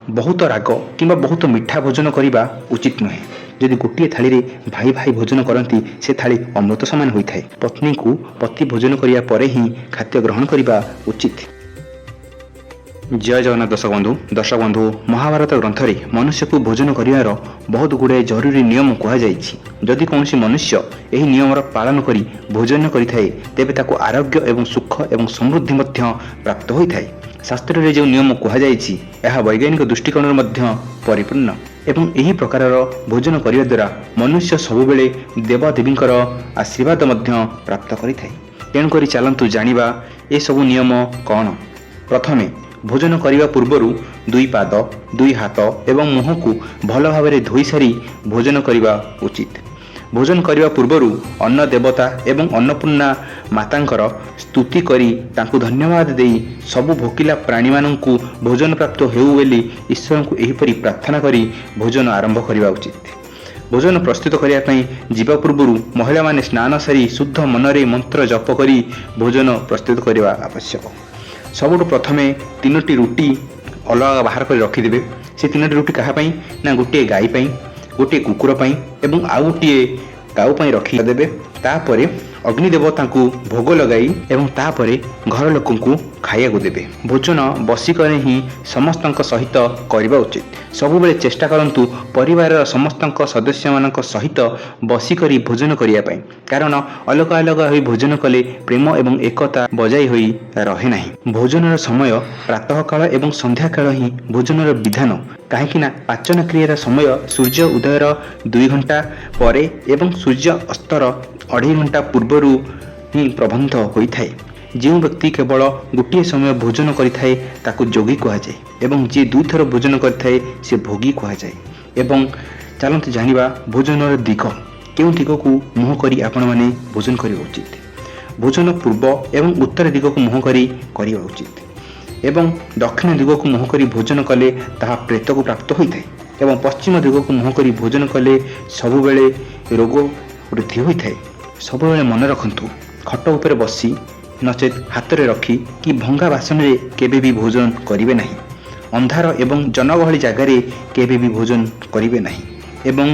ବହୁତ ରାଗ କିମ୍ବା ବହୁତ ମିଠା ଭୋଜନ କରିବା ଉଚିତ ନୁହେଁ। ଯଦି ଗୋଟିଏ ଥାଳିରେ ଭାଇ ଭାଇ ଭୋଜନ କରନ୍ତି, ସେ ଥାଳି ଅମୃତ ସମାନ ହୋଇଥାଏ। ପତ୍ନୀଙ୍କୁ ପତି ଭୋଜନ କରିବା ପରେ ହିଁ ଖାଦ୍ୟ ଗ୍ରହଣ କରିବା ଉଚିତ। ଜୟ ଜଗନ୍ନାଥ ଦର୍ଶକ ବନ୍ଧୁ। ଦର୍ଶକ ବନ୍ଧୁ, ମହାଭାରତ ଗ୍ରନ୍ଥରେ ମନୁଷ୍ୟକୁ ଭୋଜନ କରିବାର ବହୁତ ଗୁଡ଼ିଏ ଜରୁରୀ ନିୟମ କୁହାଯାଇଛି। ଯଦି କୌଣସି ମନୁଷ୍ୟ ଏହି ନିୟମର ପାଳନ କରି ଭୋଜନ କରିଥାଏ, ତେବେ ତାକୁ ଆରୋଗ୍ୟ ଏବଂ ସୁଖ ଏବଂ ସମୃଦ୍ଧି ମଧ୍ୟ ପ୍ରାପ୍ତ ହୋଇଥାଏ। ଶାସ୍ତ୍ରରେ ଯେଉଁ ନିୟମ କୁହାଯାଇଛି, ଏହା ବୈଜ୍ଞାନିକ ଦୃଷ୍ଟିକୋଣରୁ ମଧ୍ୟ ପରିପୂର୍ଣ୍ଣ ଏବଂ ଏହି ପ୍ରକାରର ଭୋଜନ କରିବା ଦ୍ୱାରା ମନୁଷ୍ୟ ସବୁବେଳେ ଦେବାଦେବୀଙ୍କର ଆଶୀର୍ବାଦ ମଧ୍ୟ ପ୍ରାପ୍ତ କରିଥାଏ। ତେଣୁକରି ଚାଲନ୍ତୁ ଜାଣିବା ଏସବୁ ନିୟମ କ'ଣ। ପ୍ରଥମେ ଭୋଜନ କରିବା ପୂର୍ବରୁ ଦୁଇ ପାଦ, ଦୁଇ ହାତ ଏବଂ ମୁହଁକୁ ଭଲ ଭାବରେ ଧୋଇ ସାରି ଭୋଜନ କରିବା ଉଚିତ। ଭୋଜନ କରିବା ପୂର୍ବରୁ ଅନ୍ନ ଦେବତା ଏବଂ ଅନ୍ନପୂର୍ଣ୍ଣା ମାତାଙ୍କର ସ୍ତୁତି କରି ତାଙ୍କୁ ଧନ୍ୟବାଦ ଦେଇ ସବୁ ଭୋକିଲା ପ୍ରାଣୀମାନଙ୍କୁ ଭୋଜନ ପ୍ରାପ୍ତ ହେଉ ବୋଲି ଈଶ୍ୱରଙ୍କୁ ଏହିପରି ପ୍ରାର୍ଥନା କରି ଭୋଜନ ଆରମ୍ଭ କରିବା ଉଚିତ। ଭୋଜନ ପ୍ରସ୍ତୁତ କରିବା ପାଇଁ ଯିବା ପୂର୍ବରୁ ମହିଳାମାନେ ସ୍ନାନ ସାରି ଶୁଦ୍ଧ ମନରେ ମନ୍ତ୍ର ଜପ କରି ଭୋଜନ ପ୍ରସ୍ତୁତ କରିବା ଆବଶ୍ୟକ। ସବୁଠୁ ପ୍ରଥମେ ତିନୋଟି ରୁଟି ଅଲଗା ବାହାର କରି ରଖିଦେବେ। ସେ ତିନୋଟି ରୁଟି କାହା ପାଇଁ ନା ଗୋଟିଏ ଗାଈ ପାଇଁ, ଗୋଟିଏ କୁକୁର ପାଇଁ ଏବଂ ଆଉ ଗୋଟିଏ କାଉ ପାଇଁ ରଖିଦେବେ। ତାପରେ ଅଗ୍ନିଦେବତାଙ୍କୁ ଭୋଗ ଲଗାଇ ଏବଂ ତାପରେ ଘର ଲୋକଙ୍କୁ ଖାଇବାକୁ ଦେବେ। ଭୋଜନ ବସିକରି ହିଁ ସମସ୍ତଙ୍କ ସହିତ କରିବା ଉଚିତ। ସବୁବେଳେ ଚେଷ୍ଟା କରନ୍ତୁ ପରିବାରର ସମସ୍ତଙ୍କ ସଦସ୍ୟମାନଙ୍କ ସହିତ ବସିକରି ଭୋଜନ କରିବା ପାଇଁ, କାରଣ ଅଲଗା ଅଲଗା ହୋଇ ଭୋଜନ କଲେ ପ୍ରେମ ଏବଂ ଏକତା ବଜାୟ ହୋଇ ରହେ ନାହିଁ। ଭୋଜନର ସମୟ ପ୍ରାତଃକାଳ ଏବଂ ସନ୍ଧ୍ୟାକାଳ ହିଁ ଭୋଜନର ବିଧାନ, କାହିଁକି ନା ପାଚନ କ୍ରିୟାର ସମୟ ସୂର୍ଯ୍ୟ ଉଦୟର 2 ଘଣ୍ଟା ପରେ ଏବଂ ସୂର୍ଯ୍ୟ ଅସ୍ତର 2.5 ଘଣ୍ଟା ପୂର୍ବରୁ ହିଁ ପ୍ରବନ୍ଧ ହୋଇଥାଏ। ଯେଉଁ ବ୍ୟକ୍ତି କେବଳ ଗୋଟିଏ ସମୟ ଭୋଜନ କରିଥାଏ, ତାକୁ ଯୋଗୀ କୁହାଯାଏ ଏବଂ ଯିଏ ଦୁଇଥର ଭୋଜନ କରିଥାଏ, ସେ ଭୋଗୀ କୁହାଯାଏ। ଏବଂ ଚାଲନ୍ତୁ ଜାଣିବା ଭୋଜନର ଦିଗ, କେଉଁ ଦିଗକୁ ମୁହଁ କରି ଆପଣମାନେ ଭୋଜନ କରିବା ଉଚିତ। ଭୋଜନ ପୂର୍ବ ଏବଂ ଉତ୍ତର ଦିଗକୁ ମୁହଁ କରି କରିବା ଉଚିତ ଏବଂ ଦକ୍ଷିଣ ଦିଗକୁ ମୁହଁ କରି ଭୋଜନ କଲେ ତାହା ପ୍ରେତକୁ ପ୍ରାପ୍ତ ହୋଇଥାଏ ଏବଂ ପଶ୍ଚିମ ଦିଗକୁ ମୁହଁ କରି ଭୋଜନ କଲେ ସବୁବେଳେ ରୋଗ ବୃଦ୍ଧି ହୋଇଥାଏ। ସବୁବେଳେ ମନେ ରଖନ୍ତୁ, ଖଟ ଉପରେ ବସି, ନଚେତ୍ ହାତରେ ରଖି କି ଭଙ୍ଗା ବାସନରେ କେବେ ବି ଭୋଜନ କରିବେ ନାହିଁ। ଅନ୍ଧାର ଏବଂ ଜନଗହଳି ଜାଗାରେ କେବେ ବି ଭୋଜନ କରିବେ ନାହିଁ ଏବଂ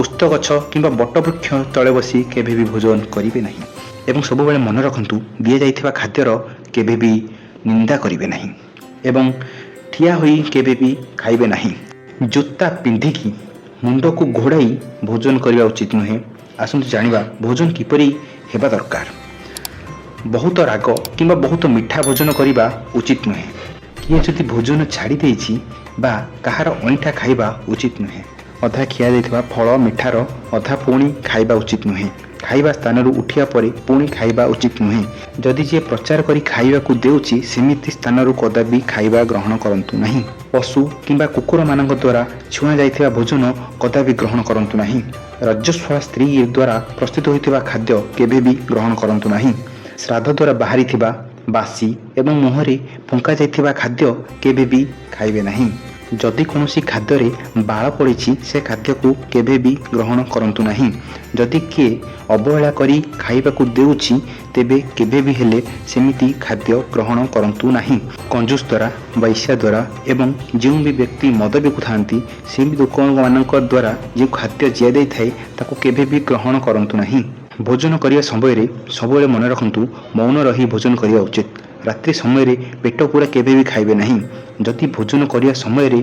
ଓସ୍ତ ଗଛ କିମ୍ବା ବଟବୃକ୍ଷ ତଳେ ବସି କେବେ ବି ଭୋଜନ କରିବେ ନାହିଁ। ଏବଂ ସବୁବେଳେ ମନେ ରଖନ୍ତୁ, ଦିଆଯାଇଥିବା ଖାଦ୍ୟର କେବେ ବି ନିନ୍ଦା କରିବେ ନାହିଁ ଏବଂ ଠିଆ ହୋଇ କେବେ ବି ଖାଇବେ ନାହିଁ। ଜୋତା ପିନ୍ଧିକି ମୁଣ୍ଡକୁ ଘୋଡ଼ାଇ ଭୋଜନ କରିବା ଉଚିତ ନୁହେଁ। ଆସନ୍ତୁ ଜାଣିବା ଭୋଜନ କିପରି ହେବା ଦରକାର। ବହୁତ ରାଗ କିମ୍ବା ବହୁତ ମିଠା ଭୋଜନ କରିବା ଉଚିତ ନୁହେଁ। କିଏ ଯଦି ଭୋଜନ ଛାଡ଼ି ଦେଇଛି ବା କାହାର ଅଇଁଠା ଖାଇବା ଉଚିତ ନୁହେଁ। ଅଧା ଖିଆ ଯାଇଥିବା ଫଳ ମିଠାର ଅଧା ପୁଣି ଖାଇବା ଉଚିତ ନୁହେଁ। ଖାଇବା ସ୍ଥାନରୁ ଉଠିବା ପରେ ପୁଣି ଖାଇବା ଉଚିତ ନୁହେଁ। ଯଦି ଯିଏ ପ୍ରଚାର କରି ଖାଇବାକୁ ଦେଉଛି, ସେମିତି ସ୍ଥାନରୁ କଦାପି ଖାଇବା ଗ୍ରହଣ କରନ୍ତୁ ନାହିଁ। ପଶୁ କିମ୍ବା କୁକୁରମାନଙ୍କ ଦ୍ୱାରା ଛୁଆଁ ଯାଇଥିବା ଭୋଜନ କଦାପି ଗ୍ରହଣ କରନ୍ତୁ ନାହିଁ। ରଜସ୍ୱଳା ସ୍ତ୍ରୀ ଦ୍ୱାରା ପ୍ରସ୍ତୁତ ହୋଇଥିବା ଖାଦ୍ୟ କେବେ ବି ଗ୍ରହଣ କରନ୍ତୁ ନାହିଁ। ଶ୍ରାଦ୍ଧ ଦ୍ୱାରା ବାହାରିଥିବା ବାସି ଏବଂ ମୁହଁରେ ଫୁଙ୍କା ଯାଇଥିବା ଖାଦ୍ୟ କେବେ ବି ଖାଇବେ ନାହିଁ। ଯଦି କୌଣସି ଖାଦ୍ୟରେ ବାଳ ପଡ଼ିଛି, ସେ ଖାଦ୍ୟକୁ କେବେ ବି ଗ୍ରହଣ କରନ୍ତୁ ନାହିଁ। ଯଦି କିଏ ଅବହେଳା କରି ଖାଇବାକୁ ଦେଉଛି, ତେବେ କେବେ ବି ହେଲେ ସେମିତି ଖାଦ୍ୟ ଗ୍ରହଣ କରନ୍ତୁ ନାହିଁ। କଞ୍ଜୁସ ଦ୍ୱାରା, ବୈଶ୍ୟା ଦ୍ୱାରା ଏବଂ ଯେଉଁ ବି ବ୍ୟକ୍ତି ମଦ ବିକୁଥାନ୍ତି, ସେ ବି ଲୋକମାନଙ୍କ ଦ୍ୱାରା ଯେଉଁ ଖାଦ୍ୟ ଦିଆଯାଇଥାଏ, ତାକୁ କେବେ ବି ଗ୍ରହଣ କରନ୍ତୁ ନାହିଁ। ଭୋଜନ କରିବା ସମୟରେ ସବୁବେଳେ ମନେ ରଖନ୍ତୁ, ମୌନ ରହି ଭୋଜନ କରିବା ଉଚିତ। ରାତ୍ରି ସମୟରେ ପେଟ ପୂରା କେବେ ବି ଖାଇବେ ନାହିଁ। ଯଦି ଭୋଜନ କରିବା ସମୟରେ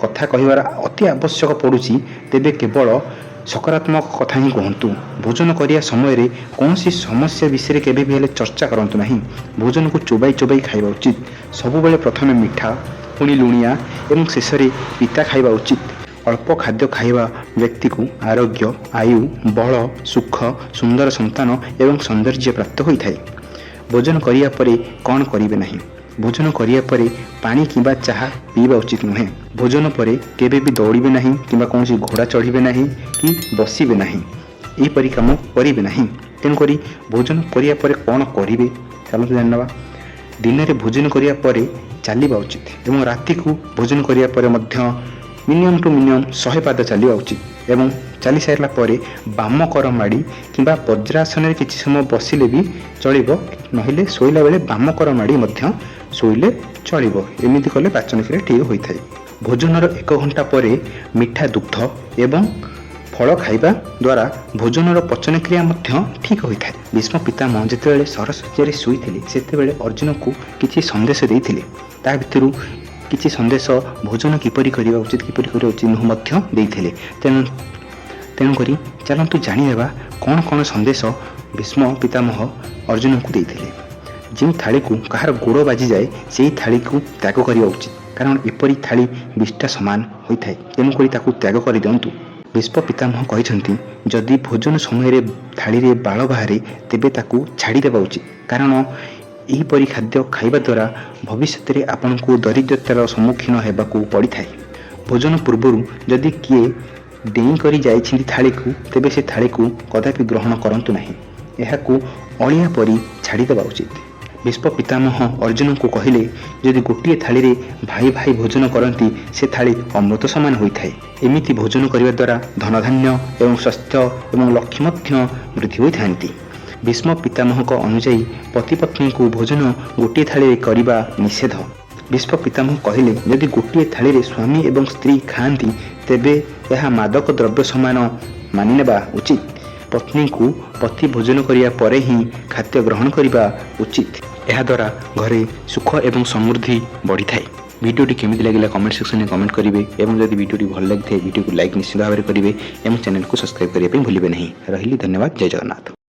କଥା କହିବାର ଅତି ଆବଶ୍ୟକ ପଡ଼ୁଛି, ତେବେ କେବଳ ସକାରାତ୍ମକ କଥା ହିଁ କୁହନ୍ତୁ। ଭୋଜନ କରିବା ସମୟରେ କୌଣସି ସମସ୍ୟା ବିଷୟରେ କେବେ ବି ହେଲେ ଚର୍ଚ୍ଚା କରନ୍ତୁ ନାହିଁ। ଭୋଜନକୁ ଚୋବାଇ ଚୋବାଇ ଖାଇବା ଉଚିତ। ସବୁବେଳେ ପ୍ରଥମେ ମିଠା, ପୁଣି ଲୁଣିଆ ଏବଂ ଶେଷରେ ପିତା ଖାଇବା ଉଚିତ। ଅଳ୍ପ ଖାଦ୍ୟ ଖାଇବା ବ୍ୟକ୍ତିକୁ ଆରୋଗ୍ୟ, ଆୟୁ, ବଳ, ସୁଖ, ସୁନ୍ଦର ସନ୍ତାନ ଏବଂ ସୌନ୍ଦର୍ଯ୍ୟ ପ୍ରାପ୍ତ ହୋଇଥାଏ। ଭୋଜନ କରିବା ପରେ କ'ଣ କରିବେ ନାହିଁ? ଭୋଜନ କରିବା ପରେ ପାଣି କିମ୍ବା ଚାହା ପିଇବା ଉଚିତ ନୁହେଁ। ଭୋଜନ ପରେ କେବେ ବି ଦୌଡ଼ିବେ ନାହିଁ କିମ୍ବା କୌଣସି ଘୋଡ଼ା ଚଢ଼ିବେ ନାହିଁ କି ବସିବେ ନାହିଁ। ଏହିପରି କାମ କରିବେ ନାହିଁ। ତେଣୁକରି ଭୋଜନ କରିବା ପରେ କ'ଣ କରିବେ, ଚାଲନ୍ତୁ ଜାଣିନେବା। ଦିନରେ ଭୋଜନ କରିବା ପରେ ଚାଲିବା ଉଚିତ ଏବଂ ରାତିକୁ ଭୋଜନ କରିବା ପରେ ମଧ୍ୟ ମିନିମମ୍ ଟୁ ମିନିମମ୍ 100 ପାଦ ଚାଲିବା ଉଚିତ ଏବଂ ଚାଲି ସାରିଲା ପରେ ବାମ କର ମାଡ଼ି କିମ୍ବା ବଜ୍ରାସନରେ କିଛି ସମୟ ବସିଲେ ବି ଚଳିବ, ନହେଲେ ଶୋଇଲା ବେଳେ ବାମ କର ମାଡ଼ି ମଧ୍ୟ ଶୋଇଲେ ଚଳିବ। ଏମିତି କଲେ ପାଚନ କ୍ରିୟା ଠିକ୍ ହୋଇଥାଏ। ଭୋଜନର ଏକ ଘଣ୍ଟା ପରେ ମିଠା ଦୁଗ୍ଧ ଏବଂ ଫଳ ଖାଇବା ଦ୍ୱାରା ଭୋଜନର ପଚନ କ୍ରିୟା ମଧ୍ୟ ଠିକ୍ ହୋଇଥାଏ। ଭୀଷ୍ମ ପିତାମହ ଯେତେବେଳେ ଶରଶଯ୍ୟାରେ ଶୋଇଥିଲେ, ସେତେବେଳେ ଅର୍ଜୁନକୁ କିଛି ସନ୍ଦେଶ ଦେଇଥିଲେ। ତା ଭିତରୁ କିଛି ସନ୍ଦେଶ ଭୋଜନ କିପରି କରିବା ଉଚିତ, କିପରି କରିବା ଉଚିତ ନୁହଁ ମଧ୍ୟ ଦେଇଥିଲେ। ତେଣୁକରି ଚାଲନ୍ତୁ ଜାଣିନେବା କ'ଣ କ'ଣ ସନ୍ଦେଶ ଭୀଷ୍ମ ପିତାମହ ଅର୍ଜୁନଙ୍କୁ ଦେଇଥିଲେ। ଯେଉଁ ଥାଳିକୁ କାହାର ଗୋଡ଼ ବାଜିଯାଏ, ସେହି ଥାଳିକୁ ତ୍ୟାଗ କରିବା ଉଚିତ, କାରଣ ଏପରି ଥାଳି ବିଷ୍ଠା ସମାନ ହୋଇଥାଏ। ତେଣୁକରି ତାକୁ ତ୍ୟାଗ କରିଦିଅନ୍ତୁ। ଭୀଷ୍ମ ପିତାମହ କହିଛନ୍ତି, ଯଦି ଭୋଜନ ସମୟରେ ଥାଳିରେ ବାଳ ବାହାରେ, ତେବେ ତାକୁ ଛାଡ଼ିଦେବା ଉଚିତ, କାରଣ ଏହିପରି ଖାଦ୍ୟ ଖାଇବା ଦ୍ୱାରା ଭବିଷ୍ୟତରେ ଆପଣଙ୍କୁ ଦରିଦ୍ରତାର ସମ୍ମୁଖୀନ ହେବାକୁ ପଡ଼ିଥାଏ। ଭୋଜନ ପୂର୍ବରୁ ଯଦି କିଏ ଡେଇଁ କରି ଯାଇଛନ୍ତି ଥାଳିକୁ, ତେବେ ସେ ଥାଳିକୁ କଦାପି ଗ୍ରହଣ କରନ୍ତୁ ନାହିଁ। ଏହାକୁ ଅଳିଆ ପରି ଛାଡ଼ିଦେବା ଉଚିତ। ଭୀଷ୍ମ ପିତାମହ ଅର୍ଜୁନଙ୍କୁ କହିଲେ, ଯଦି ଗୋଟିଏ ଥାଳିରେ ଭାଇ ଭାଇ ଭୋଜନ କରନ୍ତି, ସେ ଥାଳି ଅମୃତ ସମାନ ହୋଇଥାଏ। ଏମିତି ଭୋଜନ କରିବା ଦ୍ୱାରା ଧନଧାନ୍ୟ ଏବଂ ସ୍ୱାସ୍ଥ୍ୟ ଏବଂ ଲକ୍ଷ୍ମୀ ମଧ୍ୟ ବୃଦ୍ଧି ହୋଇଥାନ୍ତି। ଭୀଷ୍ମ ପିତାମହଙ୍କ ଅନୁଯାୟୀ ପତି ପତ୍ନୀଙ୍କୁ ଭୋଜନ ଗୋଟିଏ ଥାଳିରେ କରିବା ନିଷେଧ। ଭୀଷ୍ମ ପିତାମହ କହିଲେ, ଯଦି ଗୋଟିଏ ଥାଳିରେ ସ୍ୱାମୀ ଏବଂ ସ୍ତ୍ରୀ ଖାଆନ୍ତି, ତେବେ ଏହା ମାଦକ ଦ୍ରବ୍ୟ ସମାନ ମାନିନେବା ଉଚିତ। ପତ୍ନୀଙ୍କୁ ପତି ଭୋଜନ କରିବା ପରେ ହିଁ ଖାଦ୍ୟ ଗ୍ରହଣ କରିବା ଉଚିତ। ଏହାଦ୍ୱାରା ଘରେ ସୁଖ ଏବଂ ସମୃଦ୍ଧି ବଢ଼ିଥାଏ। ଭିଡ଼ିଓଟି କେମିତି ଲାଗିଲା କମେଣ୍ଟ ସେକ୍ସନରେ କମେଣ୍ଟ କରିବେ ଏବଂ ଯଦି ଭିଡ଼ିଓଟି ଭଲ ଲାଗିଥାଏ, ଭିଡ଼ିଓକୁ ଲାଇକ୍ ନିଶ୍ଚିତ ଭାବରେ କରିବେ ଏବଂ ଚ୍ୟାନେଲକୁ ସବସ୍କ୍ରାଇବ୍ କରିବା ପାଇଁ ଭୁଲିବେ ନାହିଁ। ରହିଲି, ଧନ୍ୟବାଦ, ଜୟ ଜଗନ୍ନାଥ।